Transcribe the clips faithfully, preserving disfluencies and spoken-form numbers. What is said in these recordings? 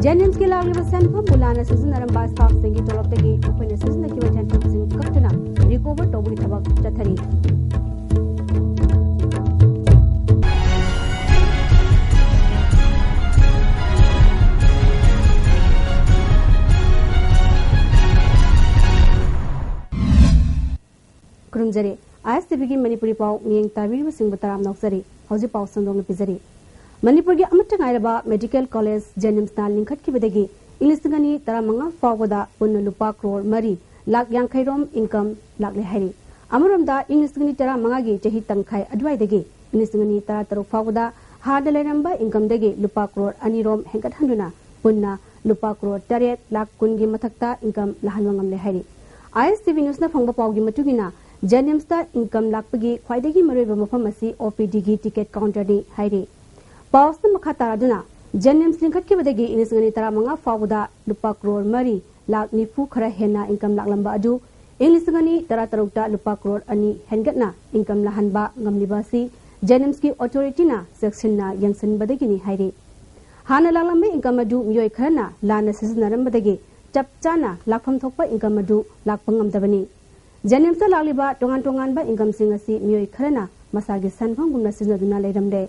ꯖꯦꯅꯤꯝꯁꯀꯤ ꯂꯥꯛꯂꯤꯕ ꯁꯦꯟꯐꯝꯕꯨ ꯂꯥꯟꯅ ꯁꯤꯖꯤꯟꯅꯔꯝꯕ ꯁ꯭ꯇꯥꯐꯁꯤꯡꯒꯤ ꯇꯣꯂꯣꯞꯇꯒꯤ ꯃꯈꯣꯏꯅ ꯁꯤꯖꯤꯟꯅꯈꯤꯕ ꯁꯦꯟꯐꯝꯁꯤꯡ ꯀꯛꯇꯨꯅ ꯔꯤꯀꯣꯚꯔ ꯇꯧꯕꯒꯤ ꯊꯕꯛ ꯆꯠꯊꯔꯤ꯫ ꯈꯨꯔꯨꯝꯖꯔꯤ꯫ ꯑꯥꯏ ꯑꯦꯁ ꯇꯤ ꯚꯤꯒꯤ ꯃꯅꯤꯄꯨꯔꯤ ꯄꯥꯎ ꯃꯤꯠꯌꯦꯡ ꯇꯥꯕꯤꯔꯤꯕꯁꯤꯡꯕꯨ ꯇꯔꯥꯝꯅ ꯑꯣꯛꯆꯔꯤ꯫ ꯍꯧꯖꯤꯛ ꯄꯥꯎ ꯁꯟꯗꯣꯛꯅ ꯄꯤꯖꯔꯤ꯫ ꯃꯅꯤꯄꯨꯔꯒꯤ ꯑꯃꯠꯇ ꯉꯥꯏꯔꯕ ꯃꯦꯗꯤꯀꯦꯜ ꯀꯣꯂꯦꯖ ꯖꯦꯅꯤꯝꯁꯅ ꯂꯤꯡꯈꯠꯈꯤꯕꯗꯒꯤ ꯏꯪ ꯂꯤꯁꯤꯡ ꯑꯅꯤ ꯇꯔꯥꯃꯉꯥ ꯐꯥꯎꯕꯗ ꯄꯨꯟꯅ ꯂꯨꯄꯥ ꯀ꯭ꯔꯣꯔ ꯃꯔꯤ ꯂꯥꯛ ꯌꯥꯡꯈꯩ ꯔꯣꯝ ꯏꯟꯀꯝ ꯂꯥꯛꯂꯦ ꯍꯥꯏꯔꯤ꯫ ꯑꯃꯔꯣꯝꯗ ꯏꯪ ꯂꯤꯁꯤꯡ ꯑꯅꯤ ꯇꯔꯥꯃꯉꯥꯒꯤ ꯆꯍꯤ ꯇꯪꯈꯥꯏ ꯑꯗꯨꯋꯥꯏꯗꯒꯤ ꯏꯪ ꯂꯤꯁꯤꯡ ꯑꯅꯤ ꯇꯔꯥꯇꯔꯨꯛ ꯐꯥꯎꯕꯗ ꯍꯥꯟꯅ ꯂꯩꯔꯝꯕ ꯏꯟꯀꯝꯗꯒꯤ ꯂꯨꯄꯥ ꯀ꯭ꯔꯣꯔ ꯑꯅꯤ ꯔꯣꯝ ꯍꯦꯟꯒꯠꯍꯟꯗꯨꯅ ꯄꯨꯟꯅ ꯂꯨꯄꯥ ꯀ꯭ꯔꯣꯔ ꯇꯔꯦꯠ ꯂꯥꯛ ꯀꯨꯟꯒꯤ ꯃꯊꯛꯇ ꯏꯟꯀꯝ ꯂꯥꯛꯍꯟꯕ ꯉꯝꯂꯦ ꯍꯥꯏꯔꯤ꯫ ꯑꯥꯏ ꯑꯦꯁ ꯇꯤ ꯚꯤ ꯅ꯭ꯌꯨꯁꯅ ꯐꯪꯕ ꯄꯥꯎꯒꯤ ꯃꯇꯨꯡ ꯏꯟꯅ, ꯖꯦꯅꯤꯝꯁꯇ ꯏꯟꯀꯝ ꯂꯥꯛꯄꯒꯤ ꯈ꯭ꯋꯥꯏꯗꯒꯤ ꯃꯔꯨꯑꯣꯏꯕ ꯃꯐꯝ ꯑꯁꯤ ꯑꯣ ꯄꯤ ꯗꯤꯒꯤ ꯇꯤꯀꯦꯠ ꯀꯥꯎꯟꯇꯔꯅꯤ ꯍꯥꯏꯔꯤ꯫ ꯄꯥꯎ ꯑꯁꯤꯅ ꯃꯈꯥ ꯇꯥꯔꯗꯨꯅ, ꯖꯦꯅꯤꯝꯁ ꯂꯤꯡꯈꯠꯈꯤꯕꯗꯒꯤ ꯏꯪ ꯂꯤꯁꯤꯡ ꯑꯅꯤ ꯇꯔꯥꯃꯉꯥ ꯐꯥꯎꯕꯗ ꯂꯨꯄꯥ ꯀ꯭ꯔꯣꯔ ꯃꯔꯤ ꯂꯥꯛ ꯅꯤꯐꯨ ꯈꯔ ꯍꯦꯟꯅ ꯏꯟꯀꯝ ꯂꯥꯛꯂꯝꯕ ꯑꯗꯨ ꯏꯪ ꯂꯤꯁꯤꯡ ꯑꯅꯤ ꯇꯔꯥꯇꯔꯨꯛꯇ ꯂꯨꯄꯥ ꯀ꯭ꯔꯣꯔ ꯑꯅꯤ ꯍꯦꯟꯒꯠꯅ ꯏꯟꯀꯝ ꯂꯥꯛꯍꯟꯕ ꯉꯝꯂꯤꯕ ꯑꯁꯤ ꯖꯦꯅꯤꯝꯁꯀꯤ ꯑꯣꯊꯣꯔꯤꯇꯤꯅ ꯆꯦꯛꯁꯤꯟꯅ ꯌꯦꯡꯁꯤꯟꯕꯗꯒꯤꯅꯤ ꯍꯥꯏꯔꯤ꯫ ꯍꯥꯟꯅ ꯂꯥꯛꯂꯝꯕ ꯏꯟꯀꯝ ꯑꯗꯨ ꯃꯤꯑꯣꯏ ꯈꯔꯅ ꯂꯥꯟꯅ ꯁꯤꯖꯤꯟꯅꯔꯝꯕꯗꯒꯤ ꯆꯞ ꯆꯥꯅ ꯂꯥꯛꯐꯝ ꯊꯣꯛꯄ ꯏꯟꯀꯝ ꯑꯗꯨ ꯂꯥꯛꯄ ꯉꯝꯗꯕꯅꯤ꯫ ꯖꯦꯅꯤꯝꯁꯇ ꯂꯥꯛꯂꯤꯕ ꯇꯣꯉꯥꯟ ꯇꯣꯉꯥꯟꯕ ꯏꯟꯀꯝꯁꯤꯡ ꯑꯁꯤ ꯃꯤꯑꯣꯏ ꯈꯔꯅ ꯃꯁꯥꯒꯤ ꯁꯦꯟꯐꯝꯒꯨꯝꯅ ꯁꯤꯖꯤꯟꯅꯗꯨꯅ ꯂꯩꯔꯝꯂꯦ꯫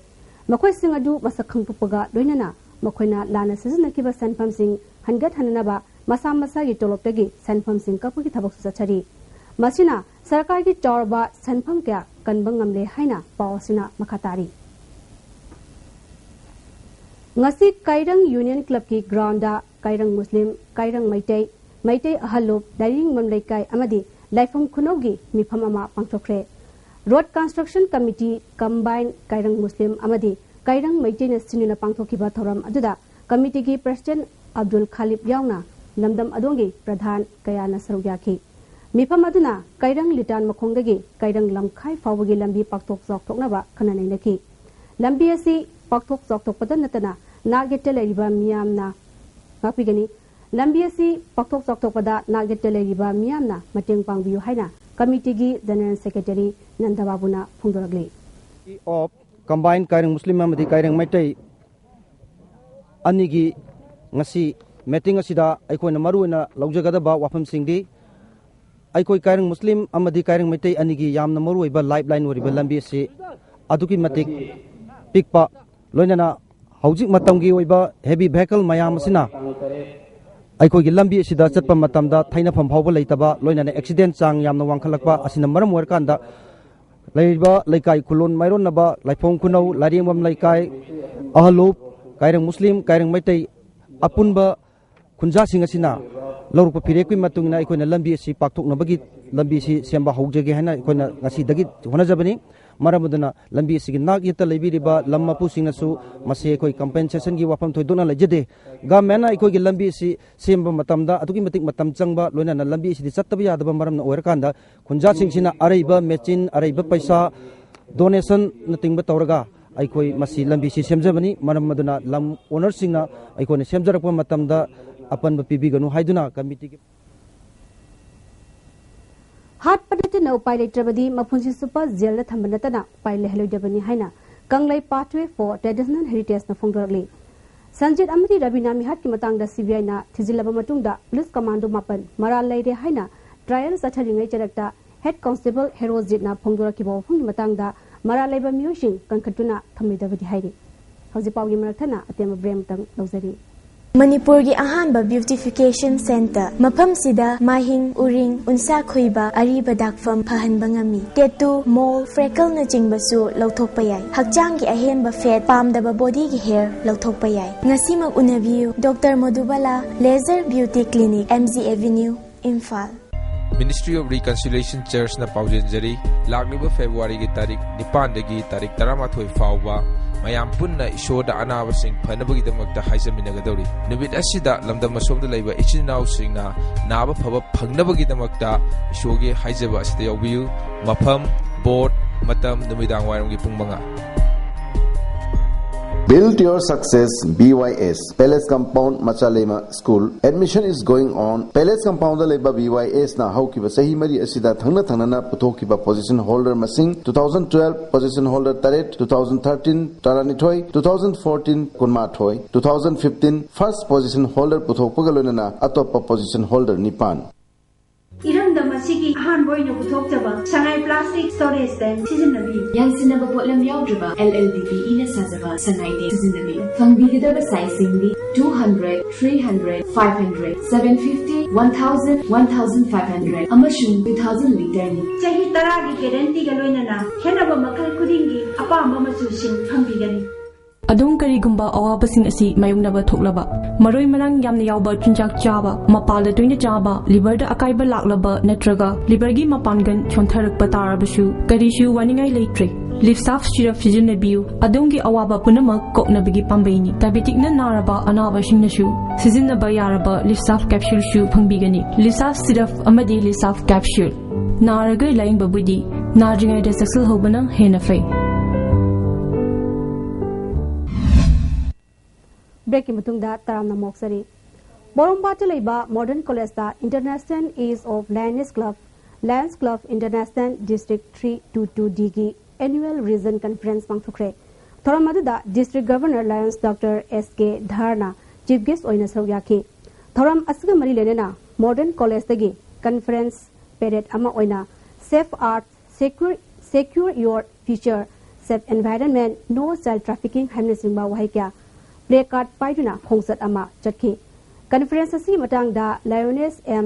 ꯃꯈꯣꯏꯁꯤꯡ ꯑꯗꯨ ꯃꯁꯛ ꯈꯪꯗꯣꯛꯄꯒ ꯂꯣꯏꯅꯅ ꯃꯈꯣꯏꯅ ꯂꯥꯟꯅ ꯁꯤꯖꯤꯟꯅꯈꯤꯕ ꯁꯦꯟꯐꯝꯁꯤꯡ ꯍꯟꯒꯠꯍꯟꯅꯅꯕ ꯃꯁꯥ ꯃꯁꯥꯒꯤ ꯇꯣꯂꯣꯞꯇꯒꯤ ꯁꯦꯟꯐꯝꯁꯤꯡ ꯀꯛꯄꯒꯤ ꯊꯕꯛꯁꯨ ꯆꯠꯊꯔꯤ꯫ ꯃꯁꯤꯅ ꯁꯔꯀꯥꯔꯒꯤ ꯆꯥꯎꯔꯕ ꯁꯦꯟꯐꯝ ꯀꯌꯥ ꯀꯟꯕ ꯉꯝꯂꯦ ꯍꯥꯏꯅ ꯄꯥꯎ ꯑꯁꯤꯅ ꯃꯈꯥ ꯇꯥꯔꯤ꯫ ꯉꯁꯤ ꯀꯥꯏꯔꯪ ꯌꯨꯅꯤꯌꯟ ꯀ꯭ꯂꯕꯀꯤ ꯒ꯭ꯔꯥꯎꯟꯗ ꯀꯥꯏꯔꯪ ꯃꯨꯁꯂꯤꯝ, ꯀꯥꯏꯔꯪ ꯃꯩꯇꯩ, ꯃꯩꯇꯩ ꯑꯍꯜꯂꯨꯞ, ꯂꯥꯏꯔꯤꯡꯕꯝ ꯂꯩꯀꯥꯏ ꯑꯃꯗꯤ ꯂꯥꯏꯐꯝ ꯈꯨꯅꯧꯒꯤ ꯃꯤꯐꯝ ꯑꯃ ꯄꯥꯡꯊꯣꯛꯈ꯭ꯔꯦ꯫ ꯔꯣꯗ ꯀꯟꯁꯇ꯭ꯔꯛꯁꯟ ꯀꯃꯤꯇꯤ, ꯀꯝꯕꯥꯏꯟ ꯀꯥꯏꯔꯪ ꯃꯨꯁꯂꯤꯝ ꯑꯃꯗꯤ ꯀꯥꯏꯔꯪ ꯃꯩꯇꯩꯅ ꯁꯤꯟꯗꯨꯅ ꯄꯥꯡꯊꯣꯛꯈꯤꯕ ꯊꯧꯔꯝ ꯑꯗꯨꯗ ꯀꯃꯤꯇꯤꯒꯤ ꯄ꯭ꯔꯁꯤꯗꯦꯟꯠ ꯑꯕꯗꯨꯜ ꯈꯥꯂꯤꯞ ꯌꯥꯎꯅ ꯂꯝꯗꯝ ꯑꯗꯣꯝꯒꯤ ꯄ꯭ꯔꯙꯥꯟ ꯀꯌꯥꯅ ꯁꯔꯨꯛ ꯌꯥꯈꯤ꯫ ꯃꯤꯐꯝ ꯑꯗꯨꯅ ꯀꯥꯏꯔꯪ ꯂꯤꯇꯥꯟ ꯃꯈꯣꯡꯗꯒꯤ ꯀꯥꯏꯔꯪ ꯂꯝꯈꯥꯏ ꯐꯥꯎꯕꯒꯤ ꯂꯝꯕꯤ ꯄꯥꯛꯊꯣꯛ ꯆꯥꯎꯊꯣꯛꯅꯕ ꯈꯟꯅ ꯅꯩꯅꯈꯤ꯫ ꯂꯝꯕꯤ ꯑꯁꯤ ꯄꯥꯛꯊꯣꯛ ꯆꯥꯎꯊꯣꯛꯄꯗ ꯅꯠꯇꯅ ꯅꯥꯛ ꯌꯦꯠꯇ ꯂꯩꯔꯤꯕ ꯃꯤꯌꯥꯝꯅ ꯉꯥꯛꯄꯤꯒꯅꯤ꯫ ꯂꯝꯕꯤ ꯑꯁꯤ ꯄꯥꯛꯊꯣꯛ ꯆꯥꯎꯊꯣꯛꯄꯗ ꯅꯥꯛ ꯌꯦꯠꯇ ꯂꯩꯔꯤꯕ ꯃꯤꯌꯥꯝꯅ ꯃꯇꯦꯡ ꯄꯥꯡꯕꯤꯌꯨ ꯍꯥꯏꯅ ꯀꯃꯤꯇꯤꯒꯤ ꯖꯦꯅꯔꯦꯜ ꯁꯦꯀ꯭ꯔꯦꯇꯔꯤ ꯅꯟꯗꯕꯥꯕꯨꯅ ꯐꯣꯡꯗꯣꯔꯛꯂꯤ꯫ Of combined ꯀꯥꯏꯔꯪ ꯃꯨꯁꯂꯤꯝ ꯑꯃꯗꯤ ꯀꯥꯏꯔꯪ ꯃꯩꯇꯩ ꯑꯅꯤꯒꯤ ꯉꯁꯤ meeting ꯑꯁꯤꯗ ꯑꯩꯈꯣꯏꯅ ꯃꯔꯨꯑꯣꯏꯅ ꯂꯧꯖꯒꯗꯕ ꯋꯥꯐꯝꯁꯤꯡꯗꯤ, ꯑꯩꯈꯣꯏ ꯀꯥꯏꯔꯪ ꯃꯨꯁꯂꯤꯝ ꯑꯃꯗꯤ ꯀꯥꯏꯔꯪ ꯃꯩꯇꯩ ꯑꯅꯤꯒꯤ ꯌꯥꯝꯅ ꯃꯔꯨꯑꯣꯏꯕ lifeline ꯑꯣꯏꯔꯤꯕ ꯂꯝꯕꯤ ꯑꯁꯤ ꯑꯗꯨꯛꯀꯤ ꯃꯇꯤꯛ ꯄꯤꯛꯄ, ꯂꯣꯏꯅꯅ ꯍꯧꯖꯤꯛ ꯃꯇꯝꯒꯤ ꯑꯣꯏꯕ heavy vehicle ꯃꯌꯥꯝ ꯑꯁꯤꯅ ꯑꯩꯈꯣꯏꯒꯤ ꯂꯝꯕꯤ ꯑꯁꯤꯗ ꯆꯠꯄ ꯃꯇꯝꯗ ꯊꯩꯅꯐꯝ ꯐꯥꯎꯕ ꯂꯩꯇꯕ, ꯂꯣꯏꯅꯅ accident ꯆꯥꯡ ꯌꯥꯝꯅ ꯋꯥꯡꯈꯠꯂꯛꯄ ꯑꯁꯤꯅ ꯃꯔꯝ ꯑꯣꯏꯔꯀꯥꯟꯗ, ꯂꯩꯔꯤꯕ ꯂꯩꯀꯥꯏ ꯈꯨꯂꯣꯟ ꯃꯥꯏꯔꯣꯟꯅꯕ ꯂꯥꯏꯐꯣꯡ ꯈꯨꯅꯧ, ꯂꯥꯏꯔꯦꯝꯕꯝ ꯂꯩꯀꯥꯏ, ꯑꯍꯂꯨꯞ, ꯀꯥꯏꯔꯪ ꯃꯨꯁꯂꯤꯝ, ꯀꯥꯏꯔꯪ ꯃꯩꯇꯩ ꯑꯄꯨꯟꯕ ꯈꯨꯟꯖꯥꯁꯤꯡ ꯑꯁꯤꯅ ꯂꯧꯔꯛꯄ ꯐꯤꯔꯦꯞꯀꯤ ꯃꯇꯨꯡ ꯏꯟꯅ ꯑꯩꯈꯣꯏꯅ ꯂꯝꯕꯤ ꯑꯁꯤ ꯄꯥꯛꯊꯣꯛꯅꯕꯒꯤ ꯂꯝꯕꯤ ꯑꯁꯤ ꯁꯦꯝꯕ ꯍꯧꯖꯒꯦ ꯍꯥꯏꯅ ꯑꯩꯈꯣꯏꯅ ꯉꯁꯤꯗꯒꯤ ꯍꯣꯠꯅꯖꯕꯅꯤ꯫ ꯃꯔꯝ ꯑꯗꯨꯅ ꯂꯝꯕꯤ ꯑꯁꯤꯒꯤ ꯅꯥꯛ ꯌꯦꯠꯇ ꯂꯩꯕꯤꯔꯤꯕ ꯂꯝ ꯃꯄꯨꯁꯤꯡꯅꯁꯨ ꯃꯁꯤ ꯑꯩꯈꯣꯏ compensationꯒꯤ ꯋꯥꯐꯝ ꯊꯣꯏꯗꯣꯛꯅ ꯂꯩꯖꯗꯦ꯫ Governmentꯅ ꯑꯩꯈꯣꯏꯒꯤ ꯂꯝꯕꯤ ꯑꯁꯤ ꯁꯦꯝꯕ ꯃꯇꯝꯗ ꯑꯗꯨꯛꯀꯤ ꯃꯇꯤꯛ ꯃꯇꯝ ꯆꯪꯕ, ꯂꯣꯏꯅꯅ ꯂꯝꯕꯤ ꯑꯁꯤꯗꯤ ꯆꯠꯇꯕ ꯌꯥꯗꯕ ꯃꯔꯝꯅ ꯑꯣꯏꯔꯀꯥꯟꯗ ꯈꯨꯟꯖꯥꯁꯤꯡꯁꯤꯅ ꯑꯔꯩꯕ machine, ꯑꯔꯩꯕ ꯄꯩꯁꯥ, donationꯅꯆꯤꯡꯕ ꯇꯧꯔꯒ ꯑꯩꯈꯣꯏ ꯃꯁꯤ ꯂꯝꯕꯤꯁꯤ ꯁꯦꯝꯖꯕꯅꯤ꯫ ꯃꯔꯝ ꯑꯗꯨꯅ ꯂꯝ ownerꯁꯤꯡꯅ ꯑꯩꯈꯣꯏꯅ ꯁꯦꯝꯖꯔꯛꯄ ꯃꯇꯝꯗ ꯑꯄꯟꯕ ꯄꯤꯕꯤꯒꯅꯨ ꯍꯥꯏꯗꯨꯅ committeeꯒꯤ ꯍꯥꯠꯄ ꯅꯠꯇꯅ ꯎꯄꯥꯏ ꯂꯩꯇ꯭ꯔꯕꯗꯤ ꯃꯄꯨꯟꯁꯤ ꯆꯨꯞꯄ ꯖꯦꯜꯗ ꯊꯝꯕ ꯅꯠꯇꯅ ꯎꯄꯥꯏ ꯂꯩꯍꯜꯂꯣꯏꯗꯕꯅꯤ ꯍꯥꯏꯅ ꯀꯪꯂꯩ Pathway for Traditional Heritageꯅ ꯐꯣꯡꯗꯣꯔꯛꯂꯤ꯫ ꯁꯟꯖꯤꯠ ꯑꯃꯗꯤ ꯔꯕꯤꯅꯥ ꯃꯤꯍꯥꯠꯀꯤ ꯃꯇꯥꯡꯗ CBIꯅ ꯊꯤꯖꯤꯜꯂꯕ ꯃꯇꯨꯡꯗ police commando ꯃꯥꯄꯟ ꯃꯔꯥꯜ ꯂꯩꯔꯦ ꯍꯥꯏꯅ trial ꯆꯠꯊꯔꯤꯉꯩ ꯆꯔꯛꯇ Head Constable ꯍꯦꯔꯣꯖꯤꯠꯅ ꯐꯣꯡꯗꯣꯔꯛꯈꯤꯕ ꯋꯥꯐꯝꯒꯤ ꯃꯇꯥꯡꯗ ꯃꯔꯥꯜ ꯂꯩꯕ ꯃꯤꯑꯣꯏꯁꯤꯡ ꯀꯟꯈꯠꯇꯨꯅ ꯊꯝꯂꯣꯏꯗꯕꯗꯤ ꯍꯥꯏꯔꯤ꯫ ꯍꯧꯖꯤꯛ ꯄꯥꯎꯒꯤ ꯃꯔꯛ ꯊꯠꯅ ꯑꯇꯦꯟꯕ break ꯑꯃꯇꯪ ꯂꯧꯖꯔꯤ꯫ ꯃꯅꯤꯄꯨꯔꯒꯤ ꯑꯍꯥꯟꯕ beautification centre꯫ ꯃꯐꯝꯁꯤꯗ ꯃꯥꯍꯤꯡ, ꯎꯔꯤꯡ, ꯎꯟꯁꯥ ꯈꯨꯏꯕ, ꯑꯔꯤꯕ ꯗꯥꯛꯐꯝ ꯐꯍꯟꯕ ꯉꯝꯃꯤ꯫ Tattoo, mole, freckleꯅꯆꯤꯡꯕꯁꯨ ꯂꯧꯊꯣꯛꯄ ꯌꯥꯏ꯫ ꯍꯛꯆꯥꯡꯒꯤ ꯑꯍꯦꯟꯕ fat, ꯄꯥꯝꯗꯕ bodyꯒꯤ hair ꯂꯧꯊꯣꯛꯄ ꯌꯥꯏ꯫ ꯉꯁꯤꯃꯛ ꯎꯅꯕꯤꯌꯨ꯫ Doctor ꯃꯣꯗꯨꯕꯥꯂꯥ, Laser Beauty Clinic, MG Avenue, Imphal. Ministry of Reconciliation Churchꯅ ꯄꯥꯎꯖꯦꯟꯖꯔꯤ꯫ ꯂꯥꯛꯂꯤꯕ Februaryꯒꯤ ꯇꯥꯔꯤꯛ ꯅꯤꯄꯥꯟꯗꯒꯤ ꯇꯥꯔꯤꯛ ꯇꯔꯥꯃꯥꯊꯣꯏ ꯐꯥꯎꯕ ꯃꯌꯥꯝ ꯄꯨꯟꯅ ꯏꯁꯣꯔꯗ ꯑꯅꯥꯕꯁꯤꯡ ꯐꯅꯕꯒꯤꯗꯃꯛꯇ ꯍꯥꯏꯖꯃꯤꯟꯅꯒꯗꯧꯔꯤ꯫ ꯅꯨꯃꯤꯠ ꯑꯁꯤꯗ ꯂꯝꯗꯝ ꯑꯁꯣꯝꯗ ꯂꯩꯕ ꯏꯆꯤꯟ ꯏꯅꯥꯎꯁꯤꯡꯅ ꯅꯥꯕ ꯐꯕ ꯐꯪꯅꯕꯒꯤꯗꯃꯛꯇ ꯏꯁꯣꯔꯒꯤ ꯍꯥꯏꯖꯕ ꯑꯁꯤꯗ ꯌꯥꯎꯕꯤꯌꯨ꯫ ꯃꯐꯝ, ꯕꯣꯠ, ꯃꯇꯝ, ꯅꯨꯃꯤꯗꯥꯡ ꯋꯥꯏꯔꯝꯒꯤ ꯄꯨꯡ ꯃꯉꯥ꯫ Build your success, B Y S, Palace Compound, Machaleima School. Admission is going on. Palace Compound ꯗ ꯂꯩꯕ B Y S ꯅ ꯍꯧꯈꯤꯕ ꯆꯍꯤ ꯃꯔꯤ ꯑꯁꯤꯗ ꯊꯪꯅ ꯊꯪꯅꯅ ꯄꯨꯊꯣꯛꯈꯤꯕ position holder ꯃꯁꯤꯡ, two thousand twelve position holder ꯇꯔꯦꯠ, two thousand thirteen ꯇꯔꯥꯅꯤꯊꯣꯏ, two thousand fourteen ꯀꯨꯟꯃꯥꯊꯣꯏ, two thousand fifteen first position holder ꯄꯨꯊꯣꯛꯄꯒ ꯂꯣꯏꯅꯅ ꯑꯇꯣꯞꯄ position holder ꯅꯤꯄꯥꯟ꯫ ꯏꯔꯝꯗꯝ ꯑꯁꯤꯒꯤ ꯑꯍꯥꯟꯕ ꯑꯣꯏꯅ ꯄꯨꯊꯣꯛꯆꯕ ꯁꯉꯥꯏ plastic storage tank ꯁꯤꯖꯤꯟꯅꯕꯤꯌꯨ꯫ ꯌꯥꯟꯁꯤꯟꯅꯕ ꯄꯣꯠꯂꯝ ꯌꯥꯎꯗ꯭ꯔꯕ L L D P ꯏꯅ ꯁꯥꯖꯕ ꯁꯉꯥꯏ tank ꯁꯤꯖꯤꯟꯅꯕꯤꯌꯨ꯫ ꯐꯪꯕꯤꯒꯗꯕ sizeꯁꯤꯡꯗꯤ two hundred, three hundred, five hundred, seven fifty, one thousand, one thousand five hundred ꯑꯃꯁꯨꯡ two thousand literꯅꯤ꯫ ꯆꯍꯤ ꯇꯔꯥꯒꯤ guaranteeꯒ ꯂꯣꯏꯅꯅ ꯈꯦꯠꯅꯕ ꯃꯈꯜ ꯈꯨꯗꯤꯡꯒꯤ ꯑꯄꯥꯝꯕ ꯃꯆꯨꯁꯤꯡ ꯐꯪꯕꯤꯒꯅꯤ꯫ ꯑꯗꯣꯝ ꯀꯔꯤꯒꯨꯝꯕ ꯑꯋꯥꯕꯁꯤꯡ ꯑꯁꯤ ꯃꯥꯌꯣꯛꯅꯕ ꯊꯣꯛꯂꯕ, ꯃꯔꯣꯏ ꯃꯔꯥꯡ ꯌꯥꯝꯅ ꯌꯥꯎꯕ ꯆꯤꯟꯖꯥꯛ ꯆꯥꯕ, ꯃꯄꯥꯜꯗ ꯇꯣꯏꯅ ꯆꯥꯕ, liverꯗ ꯑꯀꯥꯏꯕ ꯂꯥꯛꯂꯕ ꯅꯠꯇ꯭ꯔꯒ liverꯒꯤ ꯃꯄꯥꯡꯒꯜ ꯁꯣꯟꯊꯔꯛꯄ ꯇꯥꯔꯕꯁꯨ ꯀꯔꯤꯁꯨ ꯋꯥꯅꯤꯡꯉꯥꯏ ꯂꯩꯇ꯭ꯔꯦ꯫ Livsaf syrup ꯁꯤꯖꯤꯟꯅꯕꯤꯌꯨ꯫ ꯑꯗꯣꯝꯒꯤ ꯑꯋꯥꯕ ꯄꯨꯝꯅꯃꯛ ꯀꯣꯛꯅꯕꯒꯤ ꯄꯥꯝꯕꯩꯅꯤ꯫ Diabeticꯅ ꯅꯥꯔꯕ ꯑꯅꯥꯕꯁꯤꯡꯅꯁꯨ ꯁꯤꯖꯤꯟꯅꯕ ꯌꯥꯔꯕ Livsaf capsuleꯁꯨ ꯐꯪꯕꯤꯒꯅꯤ꯫ Livsaf syrup ꯑꯃꯗꯤ Livsaf capsule꯫ ꯅꯥꯔꯒ ꯂꯥꯌꯦꯡꯕꯕꯨꯗꯤ ꯅꯥꯗ꯭ꯔꯤꯉꯩꯗ ꯆꯦꯛꯁꯤꯜꯍꯧꯕꯅ ꯍꯦꯟꯅ ꯐꯩ꯫ Breakꯀꯤ ꯃꯇꯨꯡꯗ ꯇꯔꯥꯝꯅ ꯑꯃꯨꯛ ꯑꯣꯛꯆꯔꯤ꯫ ꯄꯣꯔꯣꯝꯄꯥꯠꯇ ꯂꯩꯕ Modern Collegeꯇ International Age of Lions Club, Lions Club International District three two two Dꯒꯤ annual region conference ꯄꯥꯡꯊꯣꯛꯈ꯭ꯔꯦ꯫ ꯊꯧꯔꯝ ꯑꯗꯨꯗ District Governor Lions Doctor S K Dharna chief guest ꯑꯣꯏꯅ ꯁꯔꯨꯛ ꯌꯥꯈꯤ꯫ ꯊꯧꯔꯝ ꯑꯁꯤꯒ ꯃꯔꯤ ꯂꯩꯅꯅ Modern Collegeꯇꯒꯤ conference parade ꯑꯃ ꯑꯣꯏꯅ Save Earth, Secure, Secure Your Future, Safe Environment, No Child Trafficking ꯍꯥꯏꯕꯅꯆꯤꯡꯕ ꯋꯥꯍꯩ ꯀꯌꯥ placard ꯄꯥꯏꯗꯨꯅ ꯈꯣꯡꯆꯠ ꯑꯃ ꯆꯠꯈꯤ꯫ Conference ꯑꯁꯤꯒꯤ ꯃꯇꯥꯡꯗ Lioness M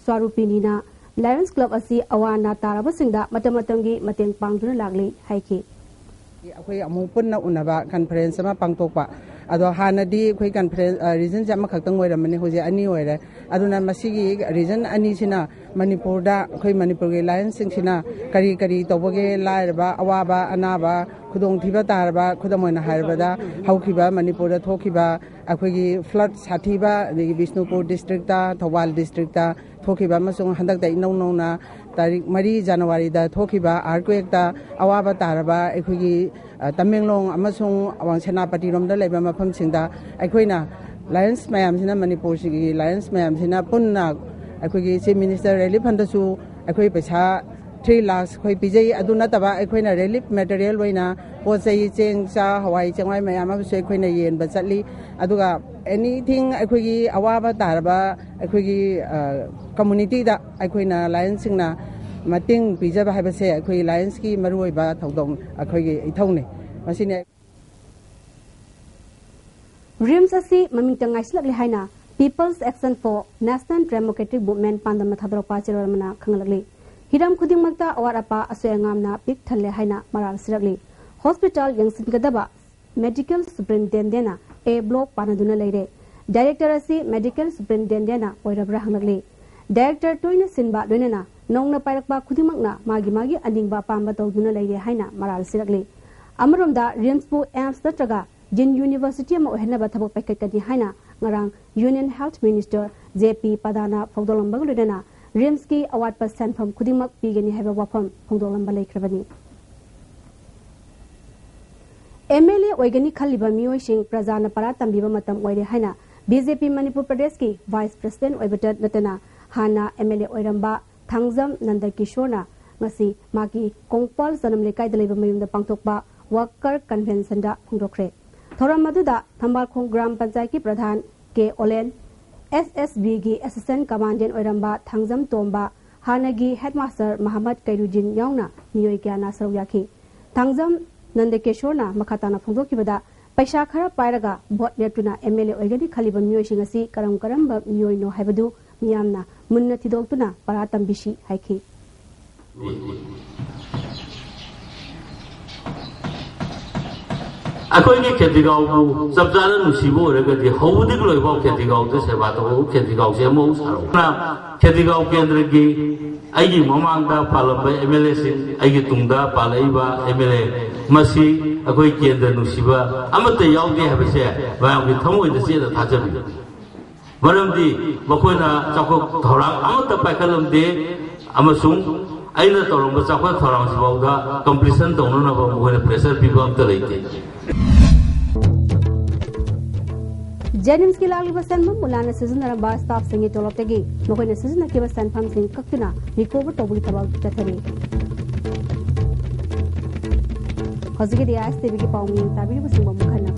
ꯁ꯭ꯋꯥꯔꯨꯄꯤꯅꯤꯅ Lions Club ꯑꯁꯤ ꯑꯋꯥ ꯑꯅꯥ ꯇꯥꯔꯕꯁꯤꯡꯗ ꯃꯇꯝ ꯃꯇꯝꯒꯤ ꯃꯇꯦꯡ ꯄꯥꯡꯗꯨꯅ ꯂꯥꯛꯂꯤ ꯍꯥꯏꯈꯤ꯫ ꯑꯩꯈꯣꯏ ꯑꯃꯨꯛ ꯄꯨꯟꯅ ꯎꯅꯕ conference ꯑꯃ ꯄꯥꯡꯊꯣꯛꯄ꯫ ꯑꯗꯣ ꯍꯥꯟꯅꯗꯤ ꯑꯩꯈꯣꯏ conference, ꯑ, regionꯁꯦ ꯑꯃꯈꯛꯇꯪ ꯑꯣꯏꯔꯝꯕꯅꯤ, ꯍꯧꯖꯤꯛ ꯑꯅꯤ ꯑꯣꯏꯔꯦ꯫ ꯑꯗꯨꯅ ꯃꯁꯤꯒꯤ region ꯑꯅꯤꯁꯤꯅ ꯃꯅꯤꯄꯨꯔꯗ, ꯑꯩꯈꯣꯏ ꯃꯅꯤꯄꯨꯔꯒꯤ Lionsꯁꯤꯡꯁꯤꯅ ꯀꯔꯤ ꯀꯔꯤ ꯇꯧꯕꯒꯦ, ꯂꯥꯏꯔꯕ, ꯑꯋꯥꯕ, ꯑꯅꯥꯕ, ꯈꯨꯗꯣꯡꯊꯤꯕ ꯇꯥꯔꯕ, ꯈꯨꯗꯝ ꯑꯣꯏꯅ ꯍꯥꯏꯔꯕꯗ ꯍꯧꯈꯤꯕ ꯃꯅꯤꯄꯨꯔꯗ ꯊꯣꯛꯈꯤꯕ ꯑꯩꯈꯣꯏꯒꯤ flood ꯁꯥꯊꯤꯕ, ꯑꯗꯒꯤ ꯕꯤꯁꯅꯨꯄꯨꯔ districtꯇ, ꯊꯧꯕꯥꯜ districtꯇ ꯊꯣꯛꯈꯤꯕ ꯑꯃꯁꯨꯡ ꯍꯟꯗꯛꯇ ꯏꯅꯧ ꯅꯧꯅ ꯇꯥꯔꯤꯛ ꯃꯔꯤ ꯖꯅꯋꯥꯔꯤꯗ ꯊꯣꯛꯈꯤꯕ ꯑꯥꯔꯀ꯭ꯋꯦꯛꯇ ꯑꯋꯥꯕ ꯇꯥꯔꯕ ꯑꯩꯈꯣꯏꯒꯤ, ꯑ, ꯇꯃꯦꯡꯂꯣꯡ ꯑꯃꯁꯨꯡ ꯑꯋꯥꯡ ꯁꯦꯅꯥꯄꯇꯤꯔꯣꯝꯗ ꯂꯩꯕ ꯃꯐꯝꯁꯤꯡꯗ ꯑꯩꯈꯣꯏꯅ ꯂꯥꯏꯑꯣꯟꯁ ꯃꯌꯥꯝꯁꯤꯅ, ꯃꯅꯤꯄꯨꯔꯁꯤꯒꯤ ꯂꯥꯏꯑꯣꯟꯁ ꯃꯌꯥꯝꯁꯤꯅ ꯄꯨꯟꯅ ꯑꯩꯈꯣꯏꯒꯤ ꯆꯤꯐ ꯃꯤꯅꯤꯁꯇꯔ ꯔꯤꯂꯤꯐ ꯐꯟꯗꯁꯨ ꯑꯩꯈꯣꯏ ꯄꯩꯁꯥ ꯊ꯭ꯔꯤ ꯂꯥꯛꯁ ꯑꯩꯈꯣꯏ ꯄꯤꯖꯩ꯫ ꯑꯗꯨ ꯅꯠꯇꯕ ꯑꯩꯈꯣꯏꯅ ꯔꯤꯂꯤꯐ ꯃꯦꯇꯔꯤꯌꯦꯜ ꯑꯣꯏꯅ ꯄꯣꯠ ꯆꯩ, ꯆꯦꯡ, ꯆꯥ, ꯍꯋꯥꯏ ꯆꯦꯡꯋꯥꯏ ꯃꯌꯥꯝ ꯑꯃꯁꯨ ꯑꯩꯈꯣꯏꯅ ꯌꯦꯟꯕ ꯆꯠꯂꯤ꯫ ꯑꯗꯨꯒ ꯑꯦꯅꯤꯊꯤꯡ ꯑꯩꯈꯣꯏꯒꯤ ꯑꯋꯥꯕ ꯇꯥꯔꯕ ꯑꯩꯈꯣꯏꯒꯤ, ꯑ, ꯀꯝꯃꯨꯅꯤꯇꯤꯗ ꯑꯩꯈꯣꯏꯅ ꯂꯥꯏꯑꯣꯟꯁꯁꯤꯡꯅ ꯃꯇꯦꯡ ꯄꯤꯖꯕ ꯍꯥꯏꯕꯁꯦ ꯑꯩꯈꯣꯏ ꯂꯥꯏꯑꯣꯟꯁꯀꯤ ꯃꯔꯨꯑꯣꯏꯕ ꯊꯧꯗꯥꯡ, ꯑꯩꯈꯣꯏꯒꯤ ꯏꯊꯧꯅꯤ꯫ ꯃꯁꯤꯅꯤ꯫ ꯔꯤꯝꯁ ꯑꯁꯤ ꯃꯃꯤꯡꯇ ꯉꯥꯏꯁꯤꯜꯂꯛꯂꯦ ꯍꯥꯏꯅ People's Action for National Democratic Movement ꯄꯥꯟꯗꯝꯅ ꯊꯥꯗꯣꯔꯛꯄ ꯆꯦꯔꯣꯜ ꯑꯃꯅ ꯈꯪꯍꯜꯂꯛꯂꯤ꯫ ꯍꯤꯔꯝ ꯈꯨꯗꯤꯡꯃꯛꯇ ꯑꯋꯥꯠ ꯑꯄꯥ, ꯑꯁꯣꯏ ꯑꯉꯥꯝꯅ ꯄꯤꯛ ꯊꯜꯂꯦ ꯍꯥꯏꯅ ꯃꯔꯥꯜ ꯁꯤꯔꯛꯂꯤ꯫ ꯍꯣꯁꯄꯤꯇꯥꯜ ꯌꯦꯡꯁꯤꯟꯒꯗꯕ ꯃꯦꯗꯤꯀꯦꯜ ꯁꯨꯄ꯭ꯔꯤꯟꯇꯦꯟꯗꯦꯟꯅ ꯑꯦ ꯕ꯭ꯂꯣꯛ ꯄꯥꯟꯅꯗꯨꯅ ꯂꯩꯔꯦ꯫ ꯗꯥꯏꯔꯦꯛꯇꯔ ꯑꯁꯤ ꯃꯦꯗꯤꯀꯦꯜ ꯁꯨꯄ꯭ꯔꯤꯟꯇꯦꯟꯗꯦꯟꯅ ꯑꯣꯏꯔꯕ꯭ꯔꯥ ꯍꯪꯂꯛꯂꯤ꯫ ꯗꯥꯏꯔꯦꯛꯇꯔ ꯇꯣꯏꯅ ꯁꯤꯟꯕ ꯂꯣꯏꯅꯅ ꯅꯧꯅ ꯄꯥꯏꯔꯛꯄ ꯈꯨꯗꯤꯡꯃꯛꯅ ꯃꯥꯒꯤ ꯃꯥꯒꯤ ꯑꯅꯤꯡꯕ ꯑꯄꯥꯝꯕ ꯇꯧꯗꯨꯅ ꯂꯩꯔꯦ ꯍꯥꯏꯅ ꯃꯔꯥꯜ ꯁꯤꯔꯛꯂꯤ꯫ ꯑꯃꯔꯣꯝꯗ ꯔꯤꯝꯁꯄꯨ ꯑꯦꯝꯁ ꯅꯠꯇ꯭ꯔꯒ ꯖꯤꯟ ꯌꯨꯅꯤꯚꯔꯁꯤꯇꯤ ꯑꯃ ꯑꯣꯏꯍꯟꯅꯕ ꯊꯕꯛ ꯄꯥꯏꯈꯠꯀꯅꯤ ꯍꯥꯏꯅ ꯉꯔꯥꯡ ꯌꯨꯅꯤꯌꯟ ꯍꯦꯜꯊ ꯃꯤꯅꯤꯁꯇꯔ ꯖꯦ ꯄꯤ ꯄꯗꯥꯅ ꯐꯣꯡꯗꯣꯛꯂꯝꯕꯒ ꯂꯣꯏꯅꯅ ꯔꯤꯝꯁꯀꯤ ꯑꯋꯥꯠꯄ ꯁꯦꯟꯐꯝ ꯈꯨꯗꯤꯡꯃꯛ ꯄꯤꯒꯅꯤ ꯍꯥꯏꯕ ꯋꯥꯐꯝ ꯐꯣꯡꯗꯣꯛꯂꯝꯕ ꯂꯩꯈ꯭ꯔꯕꯅꯤ꯫ ꯑꯦꯝ ꯑꯦꯜ ꯑꯦ ꯑꯣꯏꯒꯅꯤ ꯈꯜꯂꯤꯕ ꯃꯤꯑꯣꯏꯁꯤꯡ ꯄ꯭ꯔꯖꯥꯅ ꯄꯔꯥ ꯇꯝꯕꯤꯕ ꯃꯇꯝ ꯑꯣꯏꯔꯦ ꯍꯥꯏꯅ ꯕꯤ ꯖꯦ ꯄꯤ ꯃꯅꯤꯄꯨꯔ ꯄ꯭ꯔꯗꯦꯁꯀꯤ ꯚꯥꯏꯁ ꯄ꯭ꯔꯁꯤꯗꯦꯟꯠ ꯑꯣꯏꯕꯇ ꯅꯠꯇꯅ ꯍꯥꯟꯅ ꯑꯦꯝ ꯑꯦꯜ ꯑꯦ ꯑꯣꯏꯔꯝꯕ ꯊꯥꯡꯖꯝ ꯅꯟꯗ ꯀꯤꯁꯣꯔꯅ ꯉꯁꯤ ꯃꯍꯥꯛꯀꯤ ꯀꯣꯡꯄꯥꯜ ꯆꯅꯝ ꯂꯩꯀꯥꯏꯗ ꯂꯩꯕ ꯃꯌꯨꯝꯗ ꯄꯥꯡꯊꯣꯛꯄ ꯋꯥꯀꯔ ꯀꯟꯚꯦꯟꯁꯟꯗ ꯐꯣꯡꯗꯣꯛꯈ꯭ꯔꯦ꯫ ꯊꯧꯔꯝ ꯑꯗꯨꯗ ꯊꯝꯕꯥꯜꯈꯣꯡ ꯒ꯭ꯔꯥꯝ ꯄꯟꯆꯥꯌꯠꯀꯤ ꯄ꯭ꯔꯙꯥꯟ ꯀꯦ ꯑꯣꯂꯦꯟ, ꯑꯦꯁ ꯑꯦꯁ ꯕꯤꯒꯤ ꯑꯦꯁꯤꯁꯇꯦꯟꯠ ꯀꯃꯥꯟꯗꯦꯟꯠ ꯑꯣꯏꯔꯝꯕ ꯊꯥꯡꯖꯝ ꯇꯣꯝꯕ, ꯍꯥꯟꯅꯒꯤ ꯍꯦꯗꯃꯥꯁꯇꯔ ꯃꯍꯃꯗ ꯀꯩꯔꯨꯖꯤꯟ ꯌꯥꯎꯅ ꯃꯤꯑꯣꯏ ꯀꯌꯥꯅ ꯁꯔꯨꯛ ꯌꯥꯈꯤ꯫ ꯊꯥꯡꯖꯝ ꯅꯟꯗꯀꯦꯁꯣꯔꯅ ꯃꯈꯥ ꯇꯥꯅ ꯐꯣꯡꯗꯣꯛꯈꯤꯕꯗ, ꯄꯩꯁꯥ ꯈꯔ ꯄꯥꯏꯔꯒ ꯚꯣꯠ ꯂꯦꯞꯇꯨꯅ ꯑꯦꯝ ꯑꯦꯜ ꯑꯦ ꯑꯣꯏꯒꯅꯤ ꯈꯜꯂꯤꯕ ꯃꯤꯑꯣꯏꯁꯤꯡ ꯑꯁꯤ ꯀꯔꯝ ꯀꯔꯝꯕ ꯃꯤꯑꯣꯏꯅꯣ ꯍꯥꯏꯕꯗꯨ ꯃꯤꯌꯥꯝꯅ ꯃꯨꯟꯅ ꯊꯤꯗꯣꯛꯇꯨꯅ ꯄꯔꯥ ꯇꯝꯕꯤꯁꯤ ꯍꯥꯏꯈꯤ꯫ ꯑꯩꯈꯣꯏꯒꯤ ꯈꯦꯇ꯭ꯔꯤꯒꯥꯎꯕꯨ ꯆꯞ ꯆꯥꯅ ꯅꯨꯡꯁꯤꯕ ꯑꯣꯏꯔꯒꯗꯤ, ꯍꯧꯕꯗꯒꯤ ꯂꯣꯏꯐꯥꯎ ꯈꯦꯇ꯭ꯔꯤꯒꯥꯎꯗ ꯁꯦꯕꯥ ꯇꯧꯕ ꯈꯦꯇ꯭ꯔꯤꯒꯥꯎꯁꯦ ꯑꯃꯨꯛ ꯁꯥꯔꯛꯎ꯫ ꯈꯦꯇ꯭ꯔꯤꯒꯥꯎ ꯀꯦꯟꯗ꯭ꯔꯒꯤ ꯑꯩꯒꯤ ꯃꯃꯥꯡꯗ ꯄꯥꯜꯂꯝꯕ ꯑꯦꯝ ꯑꯦꯜ ꯑꯦꯁꯤꯡ, ꯑꯩꯒꯤ ꯇꯨꯡꯗ ꯄꯥꯜꯂꯛꯏꯕ ꯑꯦꯝ ꯑꯦꯜ ꯑꯦ, ꯃꯁꯤ ꯑꯩꯈꯣꯏ ꯀꯦꯟꯗ꯭ꯔ ꯅꯨꯡꯁꯤꯕ ꯑꯃꯠꯇ ꯌꯥꯎꯗꯦ ꯍꯥꯏꯕꯁꯦ ꯃꯌꯥꯝꯒꯤ ꯊꯃꯣꯏꯗ ꯆꯦꯠꯅ ꯊꯥꯖꯕꯤꯌꯨ꯫ ꯃꯔꯝꯗꯤ ꯃꯈꯣꯏꯅ ꯆꯥꯎꯈꯠ ꯊꯧꯔꯥꯡ ꯑꯃꯠꯇ ꯄꯥꯏꯈꯠꯂꯝꯗꯦ꯫ ꯑꯃꯁꯨꯡ ꯑꯩꯅ ꯇꯧꯔꯝꯕ ꯆꯥꯎꯈꯠ ꯊꯧꯔꯥꯡꯁꯤꯐꯥꯎꯗ ꯀꯝꯄ꯭ꯂꯤꯁꯟ ꯇꯧꯅꯅꯕ ꯃꯈꯣꯏꯅ ꯄ꯭ꯔꯦꯁꯔ ꯄꯤꯕ ꯑꯝꯇ ꯂꯩꯇꯦ꯫ ꯖꯦꯅꯤꯝꯁꯀꯤ ꯂꯥꯛꯂꯤꯕ ꯁꯦꯟꯐꯝ ꯃꯨꯂꯥꯅ ꯁꯤꯖꯤꯟꯅꯔꯝꯕ ꯁ꯭ꯇꯥꯐꯁꯤꯡꯒꯤ ꯇꯣꯂꯣꯞꯇꯒꯤ ꯃꯈꯣꯏꯅ ꯁꯤꯖꯤꯟꯅꯈꯤꯕ ꯁꯦꯟꯐꯝꯁꯤꯡ ꯀꯛꯇꯨꯅ ꯔꯤꯀꯣꯚꯔ ꯇꯧꯕꯒꯤ ꯊꯕꯛ ꯆꯠꯊꯔꯤ꯫ ꯍꯧꯖꯤꯛꯀꯤꯗꯤ ꯑꯥꯏ ꯑꯦꯁ ꯇꯤ ꯚꯤꯒꯤ ꯄꯥꯎ ꯃꯤꯡ ꯇꯥꯕꯤꯔꯤꯕꯁꯤꯡꯕꯨ ꯑꯃꯨꯛ ꯍꯟꯅ